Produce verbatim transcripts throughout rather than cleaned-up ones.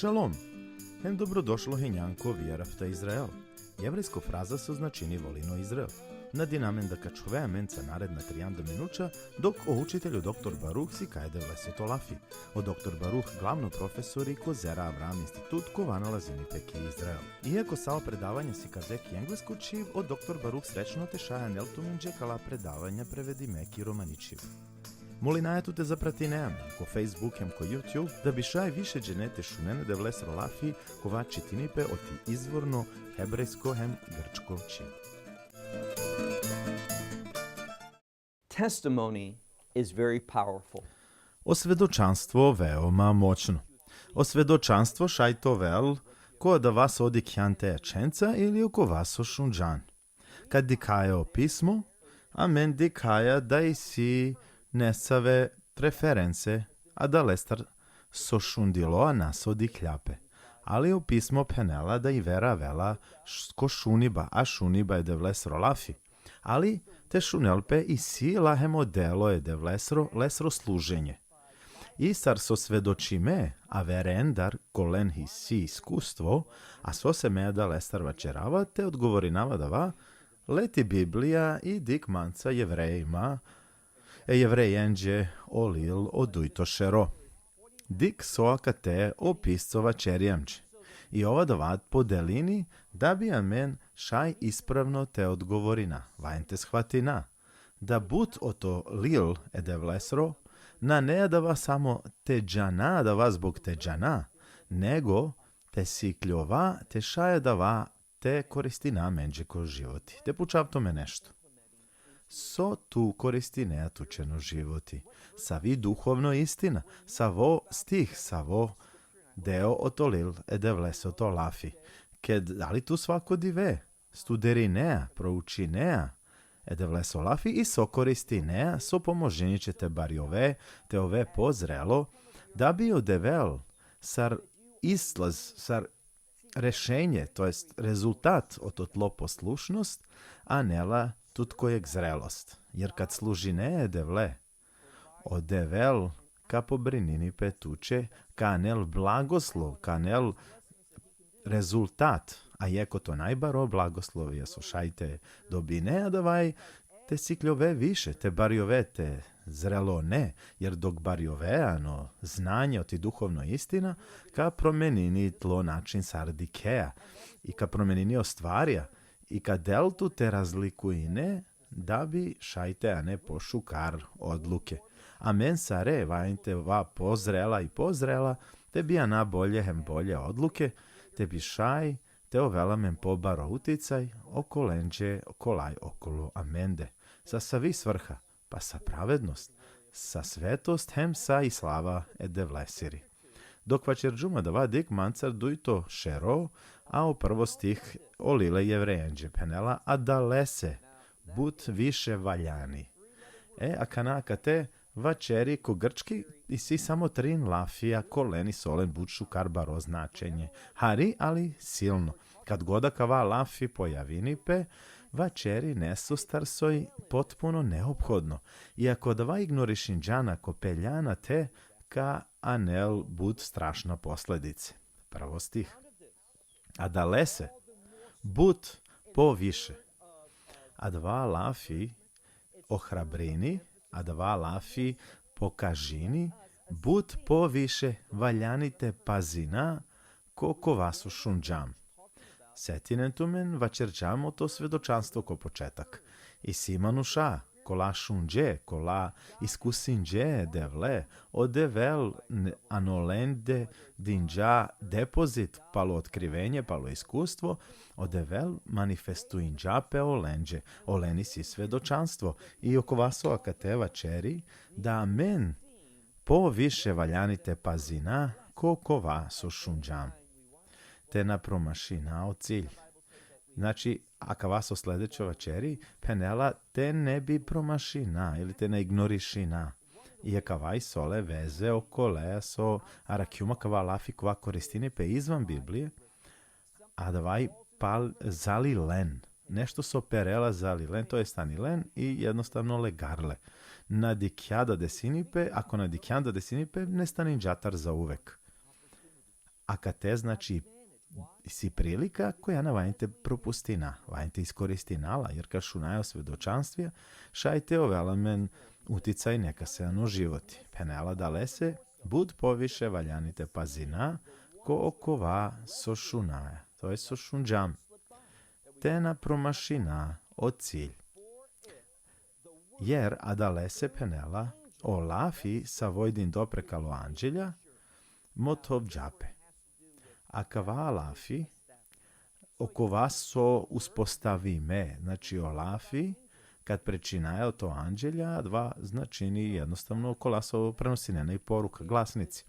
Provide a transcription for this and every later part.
Šalom! Hem dobrodošlo hinjan ko Ve'ahavta Israel. Jevrejsko fraza so značini volin o Izrael. Nadinamen da ka ačhove amenca naredna trianda minuća, dok o učitelj o doktor Baruh sikaj e Devlesoto lafi. O doktor Baruh glavno profesori ko Zera Avraam Institut, kova nalazini pe ki Izrael. Iako sa o predavanja sikaze ki englesko čhib, o doktor Baruh srećno te šaj anel tumenđe kala predavanja prevedime ki romani čhib. Molinaja tut te zapratine amen ko Facebook hem ko YouTube, da bi šaj više džene te šunen e Devlesro lafi, kova čitini pe oti izvorno hebrejsko hem grčko čhib. Testimony is very powerful. O svedočanstvo veoma moćno. O svedočanstvo šaj te ovel ko adava so dikhjan te ačhenca ili okova so šunđan. Kad dikhaja o pismo, amen dikhaja da isi nesave preference adalestar so šundilo, a na so dikhlja pe. Ali o pismo phenela da i vera avela š-, ko šuniba, a šuniba e Devlesro lafi. Ali te šunel pe isi la hem o delo e Devlesro, lesro služenje. I sar so svedočime averendar, kolen isi iskustvo, a sose me adalestar vaćerava, te odgovorinava adava: le ti Biblija i dikh manca Jevrejima, e Jevrejenđe, o lil, o dujto šero. Dikh so akate o pisco vaćeri amenđe. I ov adava podelini da bi amen šaj ispravno te odgovorina, valjani te shvatina da but oto lil e Devlesro nane adava samo te džana, adava zbog te džana, nego te sikljova te šaj adava te koristina amenđe ko životi. Te pučav tumen nešto. So tu koristinea tućen o životi? Savi duhovno istina, savo stih, savo deo oto lil e Devlesoto lafi? Ked, dali tu svako dive studerinea, proučinea e Devleso lafi i so koristinea, so pomožini će te barjove, te ove pozrelo, da bi o Devel sar izlaz, sar rešenje, to jest rezultat oto tlo poslušnost, anela tut ko jek zrelost. Jer kad služinea e Devle, o Devel ka pobrinini pe tuće, ka anel blagoslov, ka anel rezultat, a jek oto najbaro blagoslovija so šaj te dobine, adava i te sikljove više, te barjove, te zrelone, jer dok barjove ano znanje oti duhovno istina, ka promenini tlo način sar dikhea, i ka promenini o stvarja, i ka del tut te razlikujine, da bi šaj te ane pošukar odluke. Amen sare valjani te ova pozrela i pozrela, te bi ana bolje hem bolje odluke, te bi šaj te ovel amen pobaro uticaj okolenđe kolaj okolo amende. Sa savi svrha? Pa sa pravednost, sa svetost hem sa i slava e Devlesiri. Dok vaćerđum adava, dikh mancar dujto šero, a o prvo stih o lil e Jevrejenđe phenela: adalese but više valjani. E, akana akate vaćeri ko grčki isi samo trin lafija, kolen isi olen but šukar baro značenje. Hari, ali silno. Kad god akava lafi pojavini pe, vaćeri nesostar soj potpuno neophodno. I ako adava ignorišinđan, ako peljan ate, ka anel but strašna posledice. Prvo stih. Adalese but poviše. Adava lafi ohrabrini, adava lafi pokažini, but poviše valjani te pazina ko kova so šunđam. Setinen tumen, vaćerđam oto svedočanstvo ko početak. Isi manuša kola šunđe, kola iskusinđe e Devle, o Devel n-, ano lende dinđa depozit palo otkrivenje, palo iskustvo, o Devel manifestuinđa pe olenđe, olen isi svedočanstvo, i okova so akate vaćeri, da amen poviše valjani te pazina ko kova so šunđam. Te na promašina o cilj. Znači, akava so sledeće vaćeri, phenela te ne bi promašina ili te na ignorišina. I akava isi ole veze okoleja so arakhjum akava lafi kova koristini pe izvan Biblije, adava i pal zalilen. Nešto so perela zalilen, to jest ani len i jednostavno legarle. Na dikhja da desini pe, ako na dikhjan da desini pe, nestaninđa tar zauvek. Akate, znači, isi prilika koja na valjani te propustina, valjani te iskoristina la, jer ka šunaja o svedočanstvija, šaj te ovel amen uticaj nekase ano životi. Phenela adalese, but poviše valjani te pazina ko okova so šunaja, to jest so šunđam. Te na promašina o cilj. Jer adalese phenela, o lafi savo i dindo prekalo anđelja, motovđa pe. Akava lafi, okova so uspostavime, znači o lafi, kad pričinaja oto anđelja, adava značini jednostavno kola so prenosinena i poruka, glasnici.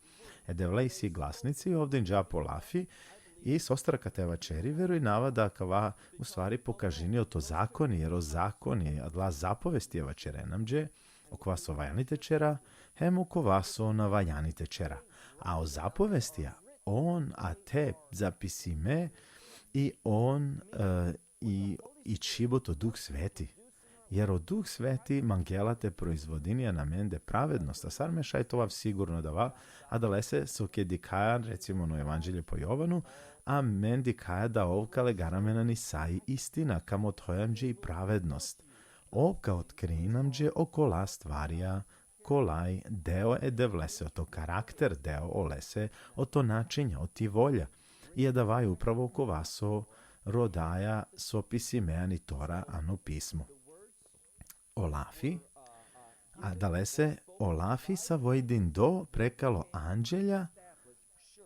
E Devle isi glasnici, ov dinđa pe o lafi, i sostar akate vaćeri, verujnava da akava u stvari pokažini oto zakoni, jer o zakoni, adala zapovesti vaćerena amenđe, okova so valjani te ćera, hem okova so na valjani te ćera. A o zapovestija, on ate zapisime i on, e, i, i čhibe oto Duh Sveti. Jer o Duh Sveti mangela te proizvodini ano amende pravednost, a sar me šaj te ovav sigurno adava, adalese so ked dikhaja, recimo, ano Evanđelje po Jovanu, amen dikhaja da ov ka legar amen ani sa i istina, ka mothoj amenđe i pravednost. Ov ka otkrini amenđe okola stvarja, kolaj deo e Devlese, oto karakter deo olese, oto načinja, oti volja. I adava i upravo okova so rodaja so pisime ani Tora, ano pismo. O lafi, adalese, o lafi savo i dindo prekalo anđelja,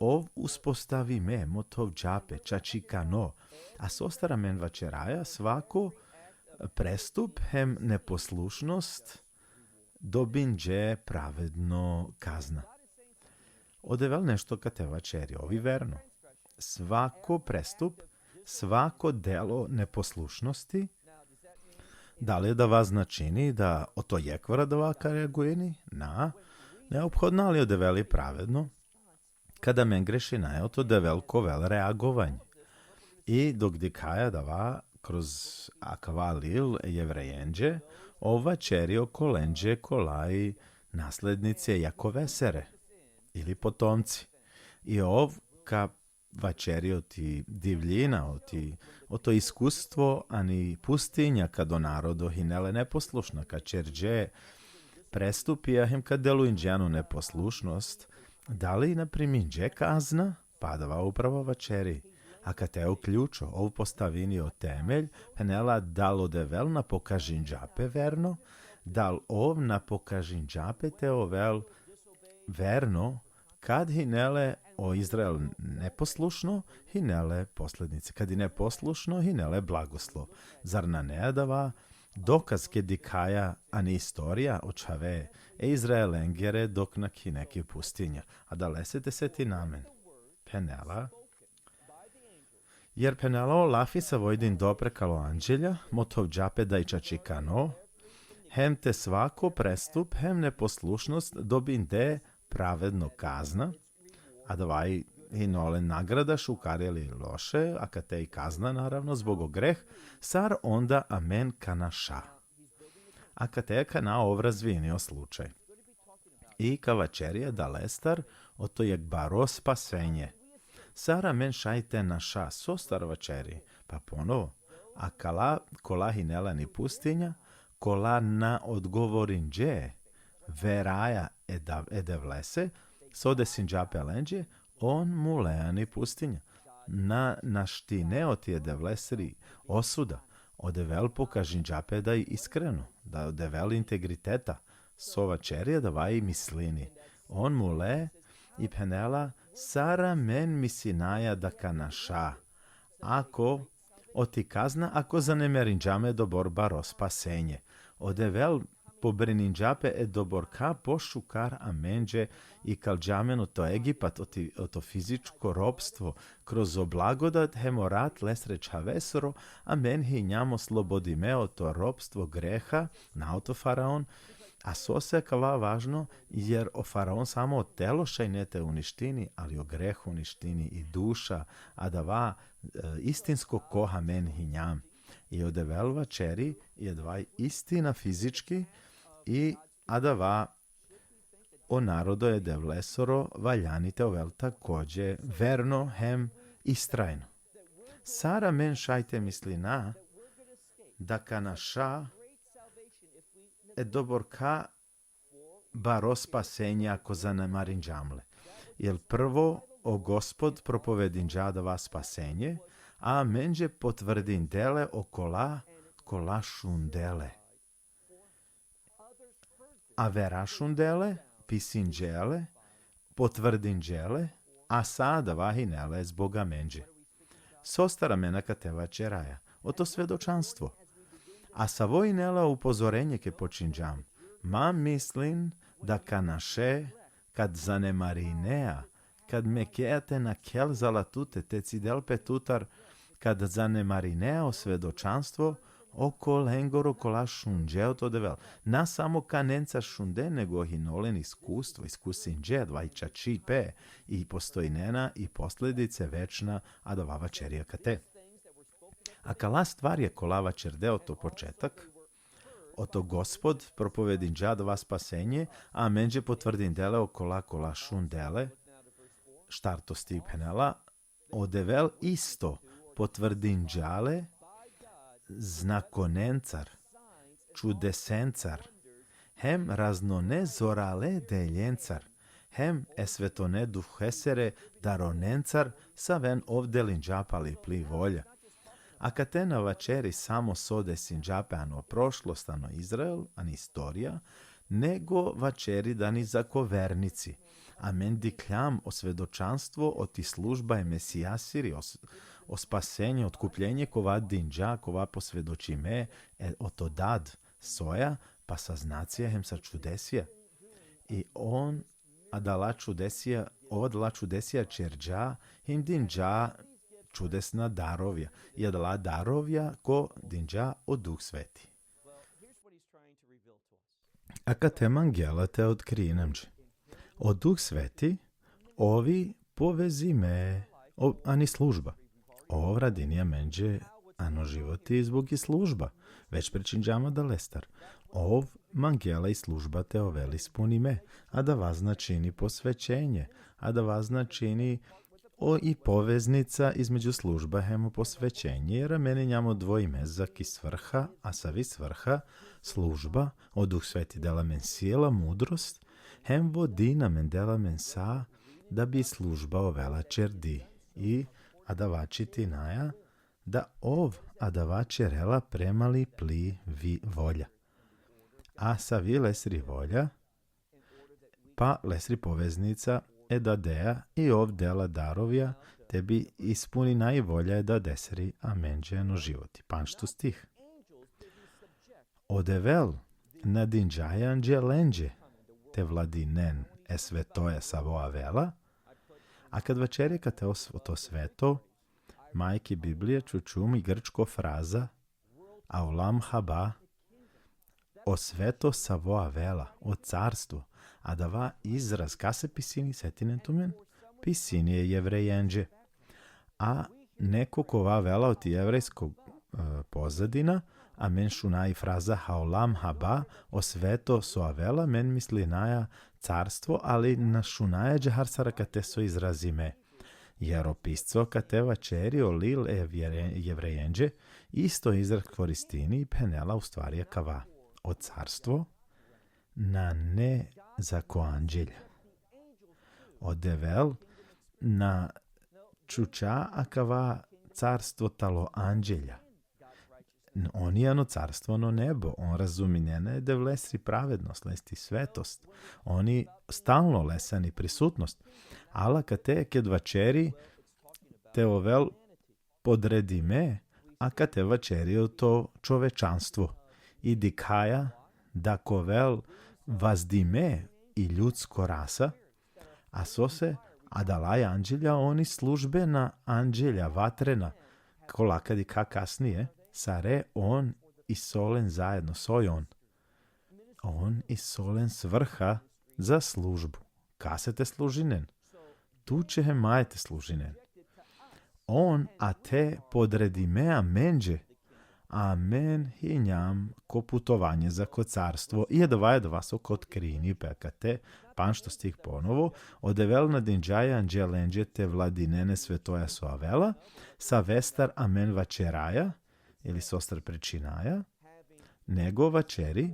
ov uspostavime, motovđa pe, čačikano. A sostar amen vaćeraja, svako prestup hem neposlušnost dobinđe pravedno kazna. O Devel nešto kate vaćeri, ov i verno. Svako prestup, svako delo neposlušnosti, dali adava značini da oto jekhvar adava ka reaguini? Na, neophodno, ali o Devel i pravedno. Kad amen grešinaja, oto Devel ka ovel reagovanje. I dok dikhaja adava kroz akava lil e Jevrejenđe, ov vaćeri okolenđe kolaj naslednici e Jakovesere, ili potomci. I ov ka vaćeri oti divljina, oti, oto iskustvo ani pustinja, kad o narodo hine le neposlušno, ka ćerđe prestupija hem ka deluinđe ano neposlušnost, dali na priminđe kazna? Pa adava upravo vaćeri. Akate o ključo, ov postavini o temelj, phenela, dal o Devel na pokažinđa pe verno, dal ov na pokažinđa pe te ovel verno, kad hine le o Izrael neposlušno, hine le poslednice. Kad i neposlušno, hine le blagoslov. Zar nane adava dokaz ked dikhaja ani istorija o čhave e Izraelengere dok na khine ki pustinja? Adalese te setina amen. Phenela, jer phenela, o lafi savo i dindo prekalo anđelja, motovđa pe da i čačikano, hem te svako prestup hem neposlušnost dobinde pravedno kazna, adava i hine ole nagrada, šukar ili loše, akate i kazna, naravno, zbog o greh, sar onda amen ka naša. Akate akana ov razvini o slučaj. I ka vaćeri adalestar oto jekh baro spasenje. Sar amen šaj te naša, sostar vaćeri? Pa ponovo, akala kola hine le ani pustinja, kola na odgovorinđe veraja e da-, e Devlese, so desinđa pe lenđe, on mule ani pustinja. Na naštine oti e Devlesri osuda. O Devel pokažinđa pe da i iskreno, da o Devel integriteta, so vaćeri, adava i mislini. On mule i phenela, sar amen misinaja da ka naša, ako oti kazna, ako zanemerinđam e dobor baro spasenje. O Devel pobrininđa pe e dobor ka pošukar amenđe, ikalđa amen oto Egipat, oti, oto fizičko ropstvo, kroz o blagodat hem o rat lesre čhavesoro, amen hinjam oslobodime oto ropstvo greha, na oto faraon. A sose akava važno? Jer o faraon samo o telo šaj ne te uništini, ali o greh uništini i duša, adava, e, istinsko ko amen hinjam. I o Devel vaćeri, i adava i istina fizički, i adava o narodo e Devlesoro valjani te ovel takođe verno hem istrajno. Sar amen šaj te mislina da ka naša e doborka baro spasenje ako zanemarinđam le. Jer prvo o Gospod propovedinđa adava spasenje, a amenđe potvrdinđe le okola kola šunđe le. Avera šunđe le, pisinđe le, potvrdinđe le, a sa adava hine le zbog amenđe. Sostar amen akate vaćeraja, oto svedočanstvo. A savo hine le upozorenje ke počinđam, ma mislin da ka naše, kad zanemarinea, kad mekea te nakhel zala tute, te cidel pe tutar, kad zanemarinea o svedočanstvo okolengoro kola šunđe oto Devel. Na samo kanenca šunđe, nego hine len iskustvo, iskusinđe, adava i čačipe, i postojnena i posledice večna, adava vaćeri akate. Akala stvarja kola vaćerde oto početak, oto Gospod propovedinđa adava spasenje, a amenđe potvrdinđe le okola kola šunđe le, štarto stih phenela, o Devel isto potvrdinđa le znakonencar, čudesencar, hem raznone zorale deljencar, hem e Svetone Duhesere daronencar, saven ov delinđa pali pli volja. Akate na vaćeri samo so desinđa pe ano prošlost, ano Izrael, ano istorija, nego vaćeri da ni zako vernici. Amen dikhljam o svedočanstvo oti služba e Mesijasiri, o s-, o spasenje, otkupljenje kova dinđa, kova posvedočime, e, oto Dad soja, pa sa znacija hem sa čudesija. I on adala čudesija, ov adala čudesija ćerđa, hem dinđa čudesna darovja. I adala darovja ko dinđa? O Duh Sveti. Akate mangela te otkrini amenđe. O Duh Sveti, ov i povezime, o, ani služba. Ov radini amenđe ano životi zbog i služba. Već pričinđam adalestar. Ov mangela i služba te ovel ispunime. Adava značini posvećenje. Adava značini o, i poveznica između služba hem o posvećenje, jer amen injam odvojime zaki svrha, a savi svrha? Služba. O Duh Sveti dela amen sila, mudrost, hem vodini amen, dela amen sa da bi služba ovela ćerdi. I adava čitinaja da ov adava ćerela prema li pli vi-, volja. A savi lesri volja? Pa lesri poveznica e Dadea, i ov dela darovja te bi ispunina i volja e Dadesri amenđe ano životi. Pandžto stih. O Devel na dinđa anđelenđe te vladinen e svetoja savo avela, a kad vaćeri akate o s-, oto sveto, ma ki Biblija čučum i grčko fraza, a olam haba, o sveto savo avela, o carstvo, adava izraz kase pisini, setinen tumen? Pisini e Jevrejenđe. A neko kova avela oti jevrejsko, e, pozadina, amen šunaja i fraza haolam haba, o sveto so avela, amen mislinaja carstvo, ali na šunaja ađahar sar akate so izrazime. Jer o pisco akate vaćeri, o lil e vjere-, Jevrejenđe, isto izraz koristini, phenela u stvari akava. O carstvo nane zako anđelja. O Devel na čuča akava carstvo talo anđelja. N-, on i ano carstvo ano nebo, on razuminena e Devlesri pravednost, lesri svetost. On i stalno lesa ani prisutnost. Ala akate ked vaćeri te ovel podredime, akate vaćeri oto čovečanstvo. I dikhaja da ka ovel vazdime i ljudsko rasa, a sose adala anđelja, on i službena anđelja vatrena, kola ka dikha kasnije, sare on isi len zajedno, soj on. On isi len svrha za službu. Kase te služinen? Tuće hem maje te služinen. On ate podredime amenđe, amen hinjam ko putovanje zako carstvo, i adava, adava so ka otkrini pe akate, Panšto stih ponovo, o Devel na dinđa e anđelenđe te vladinen e svetoja so avela, savestar amen vaćeraja, ili sostar pričinaja, nego vaćeri,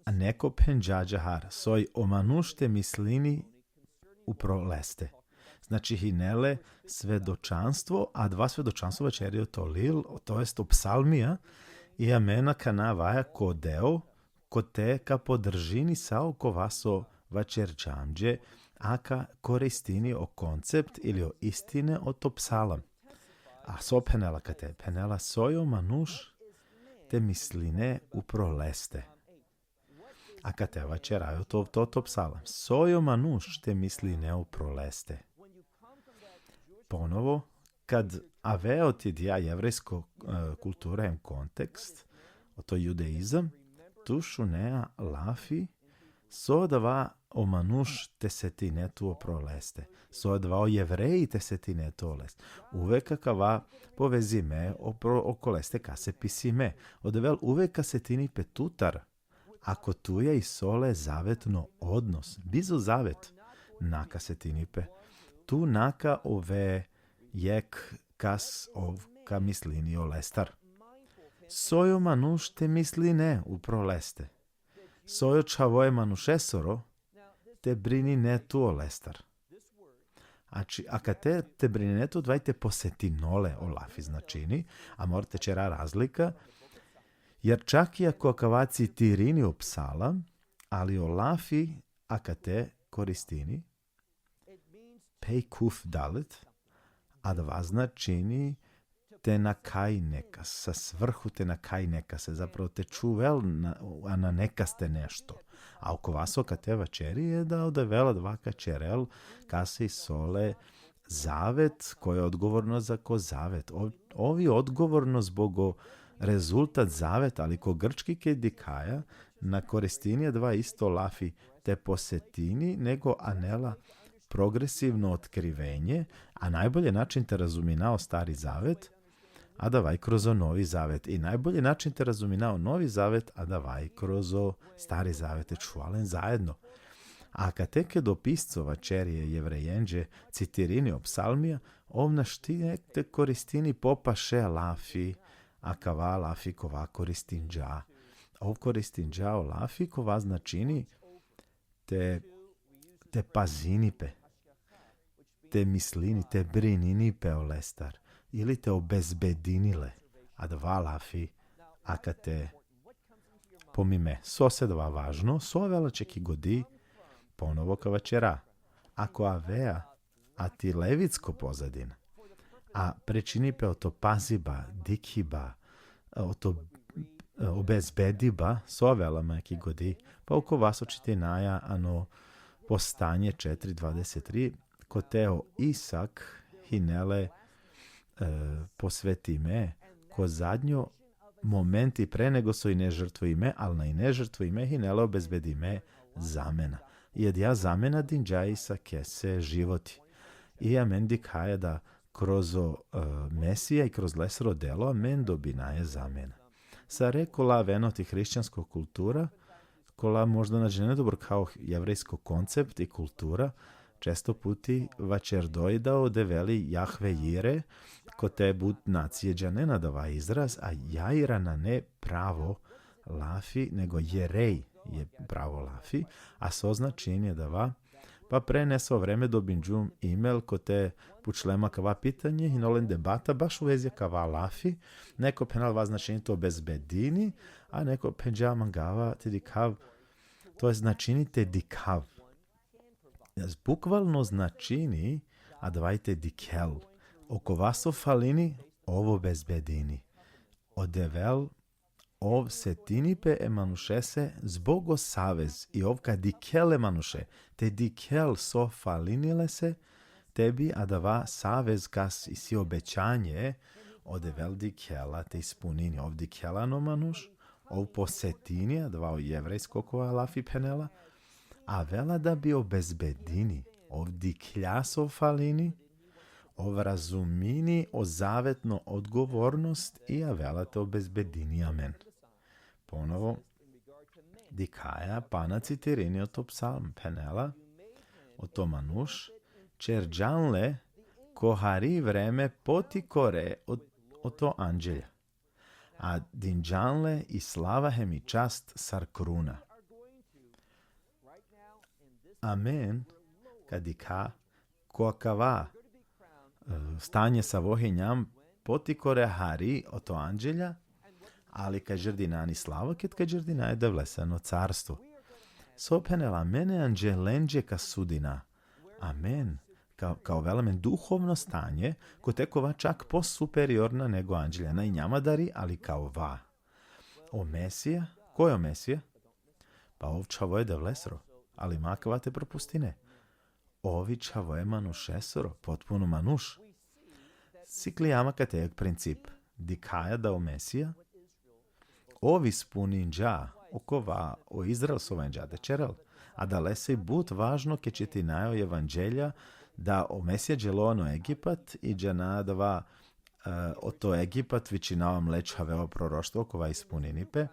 a neko phenđa đahar, soj o manuš te mislini upro leste. Znači, hine le svedočanstvo, a dva svedočanstvo vaćeri o Tolil, to jest o psalmija, i amen akana avaja ko Deo, kote ka podržini sa okova so vaćerđam đe, a ka koristini o koncept ili o istine oto psalam. A so phenela kate? Phenela soj o manuš te misline upro leste. A kate vaćeraja oto, oto psalam. Soj o manuš te misline upro leste. Ponovo, kad avea oti dija jevrejsko, e, kultura hem kontekst, oto judaizam, tu šunea lafi, so adava o manuš te setine tu upro leste. So adava o Jevreji te setine tu o leste. Uvek akava povezime upro, oko leste kase pisime. O Devel uvek ka setini pe tutar, ako tuja isi ole zavetno odnos, bizo zavet, na ka setini pe. Tu na ka ove jekh kas ov ka mislini olestar. Soj o manuš te misline upro leste. Soj o čhavo e manušesoro te brinine tu olestar. Znači, akate te brinine tu, adava i te posetine ole, o lafi značini, a mora te ćera razlika, jer čak i ako akava citirini o psalam, ali o lafi akate koristini, pej kuf dalet, adava značini te nakaj nekas, sa svrhu te nakaj nekas, zapravo te čuvel na, a na nekas te nešto. A okova so kate vaćeri e da o Devel adava ka ćerel, kase isi ole zavet, koj odgovorno za ko zavet. Ov, ov i odgovorno zbog o rezultat zavet, ali ko grčki ked dikhaja, na koristini adava isto lafi te posetini, nego anela progresivno otkrivenje, a najbolje način te razumina o Stari zavet, adava i kroz o Novi zavet. I najbolje način te razumina o Novi zavet, adava i kroz o Stari zavet, te čhuva len zajedno. A kate ked o pisco vaćeri e Jevrejenđe, citirini o psalmija, ov našti te koristini popaše lafi, akava lafi kova koristinđa. Ov koristinđa o lafi kova značini te, te pazini pe, te mislini, te brinini pe olestar, ili te obezbedini le. Adava lafi akate pomime. Sose adava važno, so avela će ki godi, ponovo ka vaćera. Ako avea ati levitsko pozadina, a pričini pe oto paziba, dikhiba, oto, e, obezbediba, so avela ma ki godi, pa okova so čitinaja ano Postanje četiri dvadeset tri, kote o Isak hine le, e, posvetime ko zadnjo momenti pre nego so ine žrtvujime, al na ine žrtvujime, hine le obezbedime zamena. I adija zamena dinđa e Isakese životi. I amen dikhaja da kroz o, e, Mesija i kroz lesro delo amen dobinaja zamena. Sare kola avena oti hrišćansko kultura, kola možda na džanena dobro kao jevrejsko koncept i kultura, često puti vaćerdoj da o Devel i Jahve Jire, kote but nacije džanena adava izraz, a Jaira nane pravo lafi, nego Jerej je pravo lafi, a so značini adava? Pa pre neso vreme dobinđum e-mail kote pučle ma kava pitanje, hine len debata baš u vezi kava lafi, neko phenela adava značini te obezbedini, a neko phenđa mangava te dikhav, to je značini te dikhav. Bukvalno značini adava i te dikhel. Okova so falini, ov obezbedini. O Devel, ov setini pe e manušese zbog o savez, i ov ka dikhel e manuše, te dikhel so falini lese, te bi adava savez kas isi obećanje, o Devel dikhela te ispunini. Ov dikhela ano manuš, ov posetini, adava o jevrejsko kova lafi phenela, avela da bi obezbedini, ov dikhlja so falini, ov razumini o zavetno odgovornost i avela te obezbedini amen. Ponovo, Dikhaja pana citirini oto psalm, phenela: Oto manuš čerđan le ko hari vreme potikore ot-, oto anđelja, a dinđan le i slava hem i čast sar kruna. Amen, ka dikha ko akava, e, stanje savo hinjam potikore hari oto anđelja, ali ka đerdina ani slava ked ka đerdina e Devlesoro carstvo. So phenela: Amen e anđelenđe ka sudina. Amen. Ka, ka ovel amen duhovno stanje, kote ka ova čak po superiorna nego anđelja. Na injam adari, ali ka ova. O Mesija? Koj o Mesija? Pa ov čhavo e Devlesoro, ali ma akava te propustine. Ov i čhavo e manušesoro, potpuno manuš. Siklijam akate jek princip. Dikhaja da o Mesija, ov ispuninđa okova o Izrael so valjani te čerel. Adalese i but važno ked čitinaja o evanđelja, da o Mesija đelo ano Egipat i džana adava, e, oto Egipat vičinava mle čhave o proroštvo kova ispunini pe.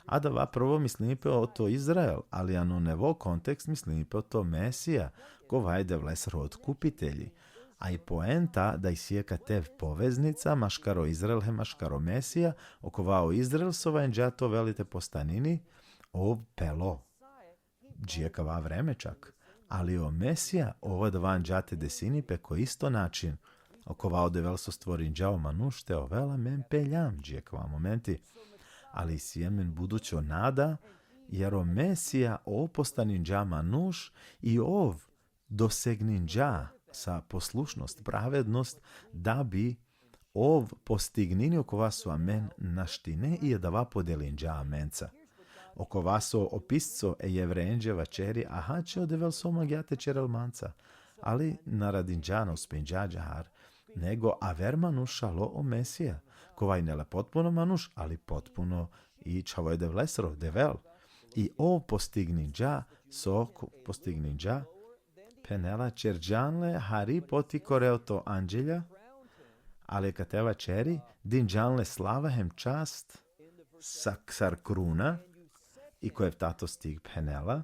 Adava prvo mislini pe oto Izrael, ali ano nevo kontekst mislini pe oto Mesija, kova i Devlesoro otkupitelji. A i poenta da isi akate poveznica maškaro Izrael hem maškaro Mesija, okova o Izrael so valjani te ovel i te postanini, ov pelo. Dži akava vreme čak. Ali o Mesija, ov adava valjani te desini pe ko isto način, okova o Devel so stvorinđa o manuš te ovel, amen peljam dži akava momenti. Ali isi amen budućo nada, jer o Mesija, ov postaninđa manuš i ov dosegninđa sa poslušnost, pravednost, da bi ov postignini okova so amen naštine i adava podelinđa amenca. Okova so o pisco e Jevrejenđe vaćeri: Aha će o Devel so mangja te čerel manca, ali na radinđa, na uspinđa ađahar, nego aver manuš alo o Mesija, kova ine le potpuno manuš, ali potpuno i čhavo e Devlesoro, Devel. I ov postigninđa, so ko-, postigninđa, phenela: Čerđan le hari potikore oto anđelja, ali kate vaćeri: Dinđan le slava hem čast sa-, sar kruna, i ko eftato stih phenela: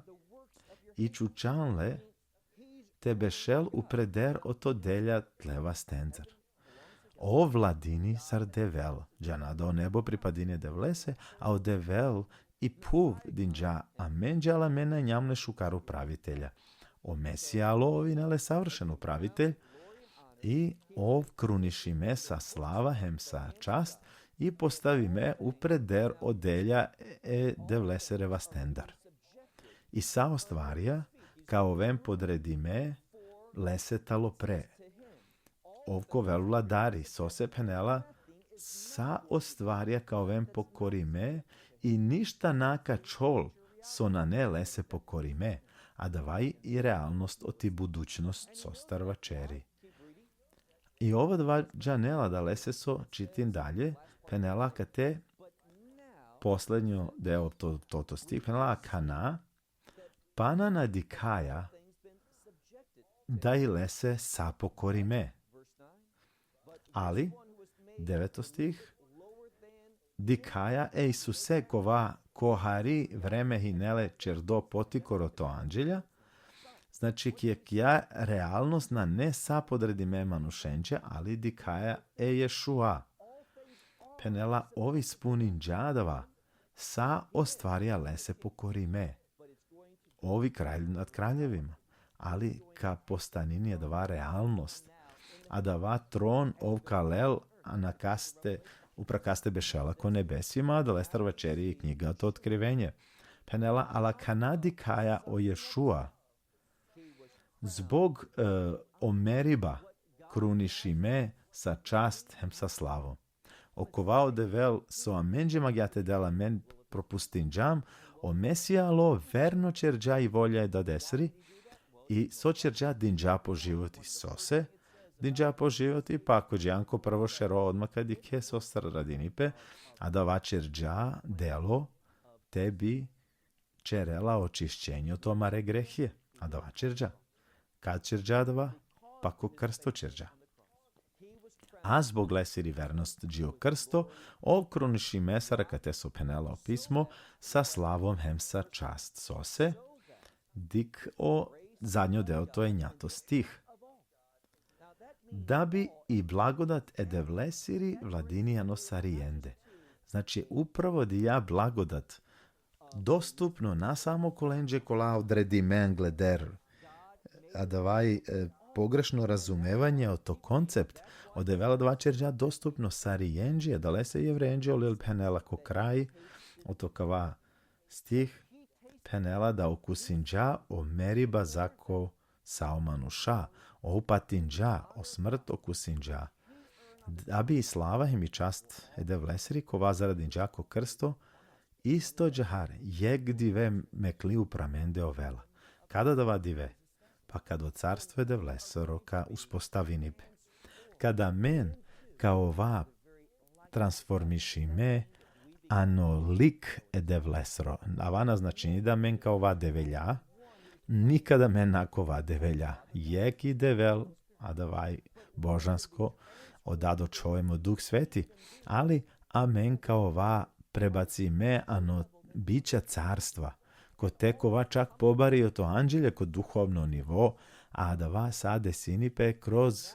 I čučan le te bešel upreder oto delja tle vastendar. Ov vladini sar Devel, džana da o nebo pripadini e Devlese, a o Devel i phuv dinđa amenđe, ali amen na injam le šukar upravitelja. O Mesija alo, ov ine le savršen upravitelj, i ov krunišime sa slava hem sa čast, i postavime upreder o delja e, e Devlesere vastendar. I sa o stvarja ka oven podredime lese talo pre. Ov ka ovel vladari, sose phenela: Sa o stvarja ka oven pokorime i ništa na ka ačhol so nane lese pokorime. Adava i realnost oti budućnost sostar vaćeri. I ov adava džanela, adalese so čitin dalje, phenela kate poslednjo deo to, to, to stih, phenela: Akana pana na dikhaja da i lese sa pokorime. Ali, deveto stih, dikhaja e Isuse kova ko hari vreme hine le čerdo potikoro oto anđelja. Znači, ki, ki ja realnost nane sa podredime manušenđe, ali dikhaja e Ješua. Phenela: Ov ispuninđa adava, sa o stvarja lese pokorime. Ov i kralj nad kraljevima, ali ka postanini adava realnost. Adava tron ov ka lel, a na kaste, upra kaste bešela ko nebesima, adalestar vaćeri i knjiga to Otkrivenje. Phenela: Ali akana dikhaja o Ješua, zbog, e, o meriba krunišime sa čast hem sa slavo. Okova o Devel so amenđe mangja te del, amen propustinđam, o Mesija alo, verno čerđa i volja e Dadesri, i so čerđa, dinđa po životi. Sose dinđa po životi? Pa ako džan ko prvo šero, odma ka dikhe sostar radini pe, adava čerđa delo te bi čerela očišćenje oto amare grehije. Adava čerđa. Kad čerđa adava? Pa ko krsto čerđa. A zbog lesiri vernost dži o krsto, okrunišime sar akate so phenela o pismo, sa slavom hem sa čast sose, dik o zadnjo deo oto enjato stih. Da bi i blagodat e Devlesiri vladini ano sarijende. Znači, upravo dija blagodat dostupno na samo kolenđe kola odredime angleder, adava i, e, pogrešno razumevanje oto koncept, o Devel adava ćerđa dostupno sarijenđe, adalese Jevrejenđe o Lil phenela ko kraj oto kava stih, phenela da okusinđa o meriba zako sa o manuša, o upatinđa, o smrt okusinđa. Da bi i slava hem i čast e Devlesiri kova zaradinđa ko krsto, isto džahar, jek dive mekli upra amende ovela. Kada adava dive? Pa kad o carstvo e Devlesoro ka uspostavini pe. Kad amen ka ova transformišime ano lik e Devlesoro. Ava na značini da amen ka ova develja, nikad amen na ka ova develja. Jek i Devel, adava i božansko, o Dad, o Čhov hem o Duh Sveti, ali amen ka ova prebacime ano bića carstva, kote ka ova čak pobari oto anđelje ko duhovno nivo, a adava sa desini pe kroz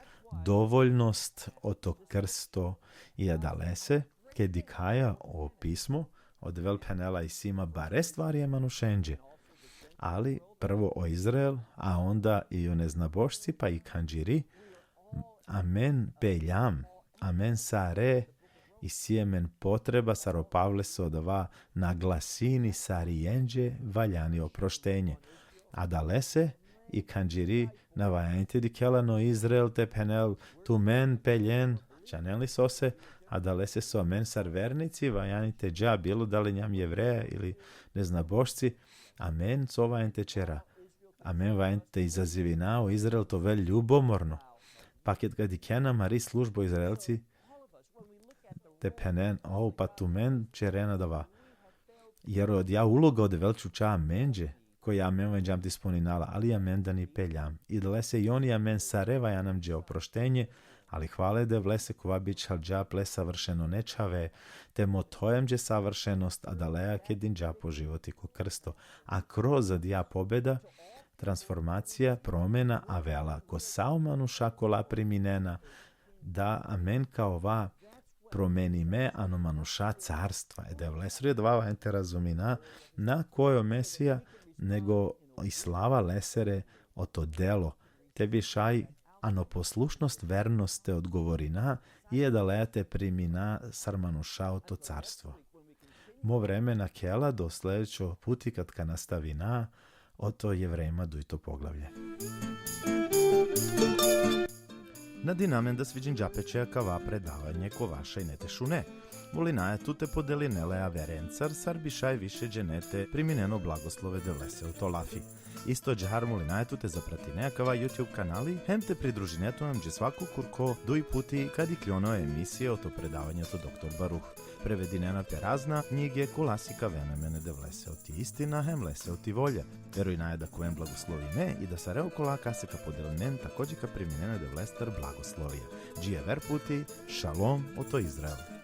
dovoljnost oto krsto. I adalese, ked dikhaja o pismo, o Devel phenela: isi ma bare stvari e manušenđe. Ali prvo o Izrael, a onda i o neznabošci, pa i khanđiri, amen peljam, amen sare, isi amen potreba, sar o Pavle so adava naglasini, sarijenđe valjani oproštenje. Adalese i khanđiri na valjani te dikhel ano Izrael te phenel: tumen peljen, džanen li sose? Adalese so amen sar vernici valjani te dža, bilo da li injam Jevreja ili neznabošci, amen so valjani te ćera? Amen valjani te izazivina o Izrael te ovel ljubomorno. Pa ked ka dikhena amari služba o Izraelci, te phenen: o, pa tumen ćerena adava. Jer odija uloga o Devel čhuča amenđe, koja amen valjani te ispunina la, ali amen da ni peljam. I adalese i on i amen sare valjani amenđe oproštenje, ali hvala e Devlese kova bičhalđa ple savršeno, ne čhave, te mothoj amenđe savršenost, adaleja ked dinđa po životi ko krsto. A kroz adija pobeda, transformacija, promena avela ko sa o manuša kola priminena, da amen ka ova promenime ano manuša carstva e Devlesoro. I adava valjani te razumina, na koj o Mesija, nego i slava lesere oto delo, te bi šaj ano poslušnost, vernost te odgovorina, i adaleja te primina sar manuša oto carstvo. Mo vreme nakhela, do sledećo puti kad ka nastavina oto Jevrejima dujto poglavlje. Nadinamen da sviđinđa pe će akava predavanje kova šaj ine te šune. Molinaja tut te podeline le averencar, sar bi šaj više džene te priminen o blagoslove e Devlese oto lafi. Isto džahar molinaja tut te zapratine akava YouTube kanali, hem te pridružine tut amenđe svako kurko duj puti kad ikljon o emisije oto predavanje oto doktor Baruh. Prevedinena pe razna knjige kola sikavena amen e Devlese oti istina hem lese oti volja. Verujnaja da ka oven blagoslovime i da sare okola kase ka podelinen takođe ka priminen e Devlestar blagoslovija. Dži aver puti, šalom oto Izrael.